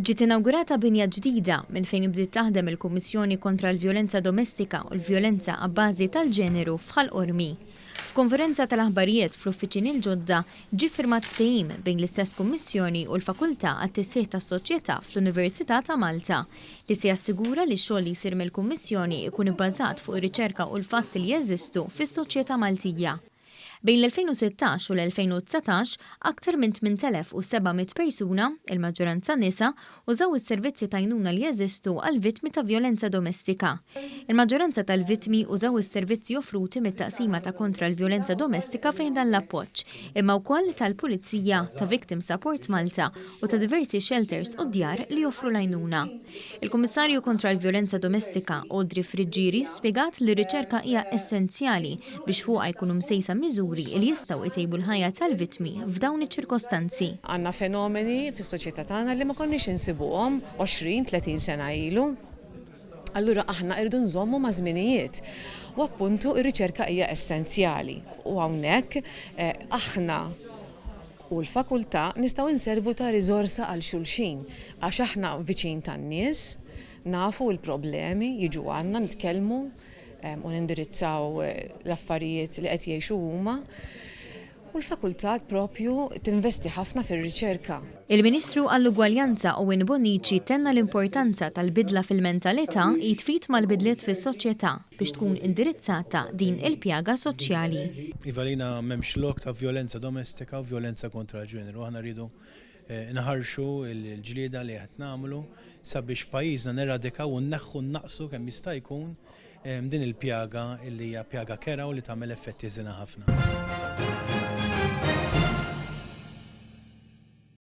Ġiet inawgurata binja ġdida minn fejn bdiet taħdem il-Kummissjoni kontra l-Vjolenza Domestika u l-Vjolenza Abbażi tal-Ġeneru f'Ħal Qormi. F'konferenza tal-aħbarijiet fl-uffiċini l-ġodda ġie ffirmat ftehim bejn l-istess Kummissjoni u l-Fakultà għat-Tisħiħ tas-Soċjetà fl-Università ta' Malta li se jassigura li x-xogħol li jsir mill-Kummissjoni jkun ibbażat fuq ir-riċerka u l-fatti li jeżistu fis-soċjetà Maltija. Bejn l-2016 u l-2019, aktar minn 8,700 persuna, il-maġġoranza nisa, użaw is-servizzi t'għajnuna li jeżistu għall-vittmi ta' vjolenza domestika. Il-maġġoranza tal-vittmi użaw is-servizzi offruti mit-Taqsima ta' Kontra l-Vjolenza Domestika fi ħdan l-Appoġġ, imma wkoll tal-Pulizija, ta' Victim Support Malta u ta' diversi shelters u djar li joffru l-għajnuna. Il-Kummissarju kontra l-Vjolenza Domestika, Audrey Friggieri, spjegat li r-riċerka hija essenzjali biex fuqha jkunu msejsa miżuri li jistgħu jtejbu l-ħajja tal-vittmi f'dawn iċ-ċirkostanzi. Għandna fenomeni fis-soċjetà tagħna li ma konniex insibuhom 20, 30 sena ilu. Allura aħna rridu nżommu maż-żminijiet. U appuntu r-riċerka hija essenzjali. U hawnhekk aħna u l-fakultà nistgħu nservu ta' riżorsa għal xulxin għax aħna viċin tan-nies, nafu l-problemi, jiġu għandna nitkellmu u nindirizzaw l-affarijiet li qed jgħixu huma. U l-fakultà propju tinvesti ħafna fir-riċerka. Il-Ministru għall-Ugwaljanza Owen Bonnici tenna l-importanza tal-bidla fil-mentalità id f'id mal-bidliet fis-soċjetà biex tkun indirizzata din il-pjaga soċjali. Iva għalina m'hemmx lok ta' vjolenza domestika u vjolenza kontra l-ġeneru. Aħna rridu nħarxu l-ġlieda li qed nagħmlu sabiex f'pajjiżna neradikaw u nneħħu nnaqqsu kemm jista' jkun din il-pjaga li hija pjaga kerha u li tagħmel effetti ħżiena ħafna.